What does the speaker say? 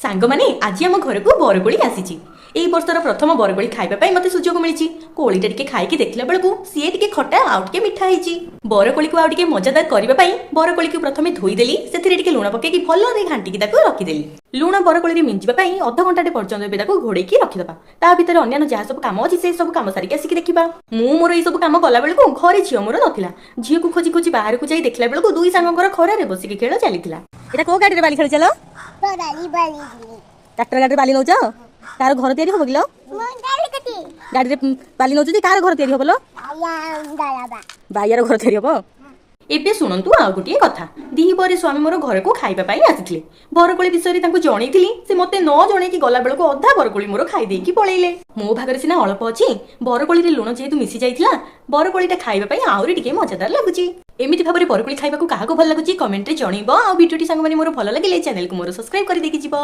ସାଙ୍ଗମାନେ, ଆଜି ଆମ ଘରକୁ ବରକୋଳି ଆସିଛି। ଏଇ ବର୍ଷର ପ୍ରଥମ ବରକୋଳି ଖାଇବା ପାଇଁ ମତେ ସୁଯୋଗ ମିଳିଛି। କୋଳିଟା ଟିକେ ଖାଇକି ଦେଖିଲା ବେଳକୁ ସିଏ ଟିକେ ଖଟା ଆଉ ଟିକେ ମିଠା ହେଇଛି। ବରକୋଳିକୁ ଆଉ ଟିକେ ମଜାଦାର କରିବା ପାଇଁ ବରକୋଳିକୁ ପ୍ରଥମେ ଧୋଇଦେଲି। ସେଥିରେ ଟିକେ ଲୁଣ ପକେଇକି ଭଲରେ ଘାଣ୍ଟିକି ତାକୁ ରଖିଦେଲି। ଲୁଣ ବରକୋଳିରେ ମିଞ୍ଜିବା ପାଇଁ ଅଧଘଣ୍ଟାଟେ ପର୍ଯ୍ୟନ୍ତ ଏବେ ତାକୁ ଘୋଡେଇକି ରଖିଦବା। ତା ଭିତରେ ଅନ୍ୟାନ୍ୟ ଯାହା ସବୁ କାମ ଅଛି, ସେ ସବୁ କାମ ସାରିକି ଆସିକି ଦେଖିବା। ମୁଁ ମୋର ଏଇ ସବୁ କାମ କଲା ବେଳକୁ ଘରେ ଝିଅ ମୋର ନଥିଲା। ଝିଅକୁ ଖୋଜି ଖୋଜି ବାହାରକୁ ଯାଇ ଦେଖିଲା ବେଳକୁ ଦୁଇ ସାଙ୍ଗଙ୍କର ଖରାରେ ବସିକି ଖେଳ ଚାଲିଥିଲା। ଏଇଟା କୋଉ ଗାଡିରେ ବାଲି ଖେଳୁଛ? ବାଲି ବାଲି। ଟ୍ରାକ୍ଟର ଗାଡିରେ ବାଲି ନଉଛ? କାହାର ଘର ତିଆରି ହବ କିଲୋ? ଗାଡିରେ ବାଲି ନଉଛ ଯେ କାହାର ଘର ତିଆରି ହବ ଲୋ? ବାଇଆର ଘର ତିଆରି ହବ। ଏବେ ଶୁଣନ୍ତୁ ଆଉ ଗୋଟିଏ କଥା। ଦିପହରେ ସ୍ୱାମୀ ମୋର ଘରକୁ ଖାଇବା ପାଇଁ ଆସିଥିଲେ। ବରକୋଳି ବିଷୟରେ ତାଙ୍କୁ ଜଣେଇଥିଲି। ସେ ମତେ ନ ଜଣେଇକି ଗଲା ବେଳକୁ ଅଧା ବରକୋଳି ମୋର ଖାଇ ଦେଇକି ପଳେଇଲେ। ମୋ ଭାଗରେ ସିନା ଅଳ୍ପ ଅଛି, ବରକୋଳିରେ ଲୁଣ ଯେହେତୁ ମିଶି ଯାଇଥିଲା, ବରକୋଳିଟା ଖାଇବା ପାଇଁ ଆହୁରି ଟିକେ ମଜାଦାର ଲାଗୁଛି। ଏମିତି ଭାବରେ ବରକୋଳି ଖାଇବାକୁ କାହାକୁ ଭଲ ଲାଗୁଛି, କମେଣ୍ଟରେ ଜଣେଇବ। ଆଉ ଭିଡ଼ିଓଟି ସାଙ୍ଗମାନେ ମୋର ଭଲ ଲାଗିଲେ ଚ୍ୟାନେଲକୁ ମୋର ସବସ୍କ୍ରାଇବ କରିଦେଇକି ଯିବ।